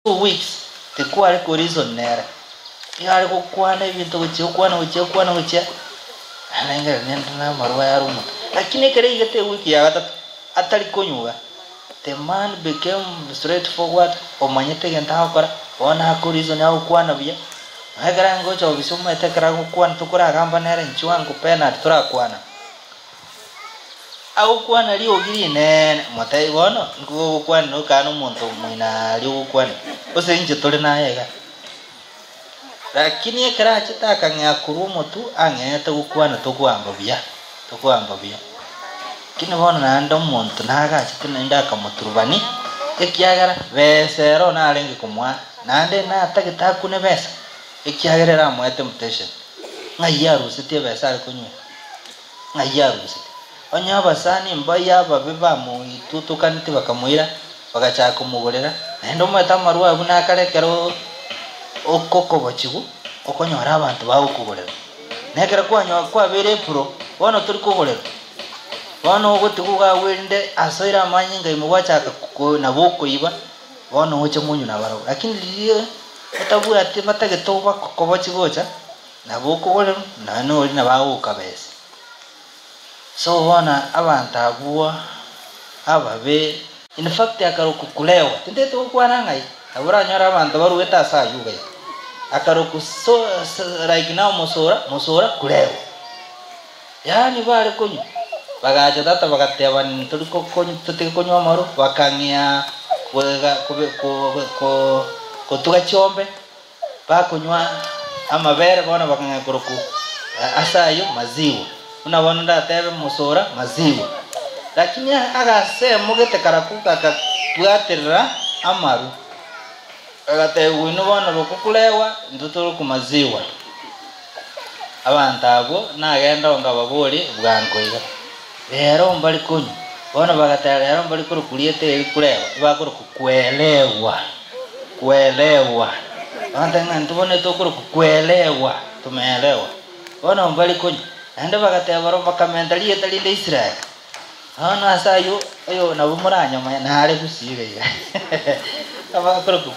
2 weeks tikware ko reason nere. Nigo are gokwana ebinto gochia okwana gochia okwana gochia, narengereria nende na amarwa aya are omonto. Lakini ekero aigete ewiki ya gatato atari konywa iga, the man became straight forward, omanyete egento agokora, bono ako reason agokwana buya, nonya ekero aye ngocha ofisi omanyete ekero agokwana tokoragamba nere inchuo ango Bernard torakwana. Agokwana riogi rinene, motebie bono nigo ogokwanera okana omonto omoino aria ogokwanera, gose inche tore naye iga. Lakini ekero achete akang'ea korwa omotwe ang'eete gokwana tokoamba buya, tokoamba buya. Lakini bono naende omonto nagachete naende akamoturubani, ekiagera besa ero narenge komoa, naende natagete akune besa, ekiagera ere amoe temptation, ng'ai arusetie ebesa are konywera. Ng'ai arusete? Onye abasani mbaye ababe bamoitutukaneti bakamoira, bagachaka komogorera, naende omoete amarwa abwo nakare ekero okokobochigwa, okonyora abanto bagokogorera. Na ekero kwanyo kwabeire epuro, bono tori kogorerwa, bono ogotigwa iga agwo erinde asoire amanyinga ime gwachaka ko nabo okoiba, bono oche monywe nabarabwo. Lakini riria otabwati batagete obakobochi gocha. Nabo okogorerwa, nonya noria nabo agokabesa. So bono abanto abwo ababe. In fact akarokwa kulewa, tintagete gokwana ng'ai, nabo oranyore abanto baruete ase aywo iga iga. Akarokwa so like now mosora, mosora kulewa. Yaani bare konywa, bagacha tata bagateba ntori konywa totige konywa amarwa, bakang'ea koega kobe ko ko kotuga chiombe. Bakonywa amabere bono bakang'ea korokwa ase ayio maziwa, buna bono ndatebe mosora maziwa. Lakini agasemo gete karakwo gakabwaterera amaru, agatebigwa inwe bono rokwo kurewa intwe torokwa maziwa. Abanto abwo nagenda nkababoria bwango iga, rero mbari konywa? Bono bagateba rero mbari korokwa rieta eri kurewa, bakorokwa kuelewa. Kuelewa. Bagoteba ng'a intwe bono tokorokwa kuelewa, tumeelewa. Bono mbari konywa. Naende bagateba barobwo bakamenta rieta rinde Israel. Bono ase ayio, oyo nabo moranyomanye nare gusii iga iga. Abakorokwa.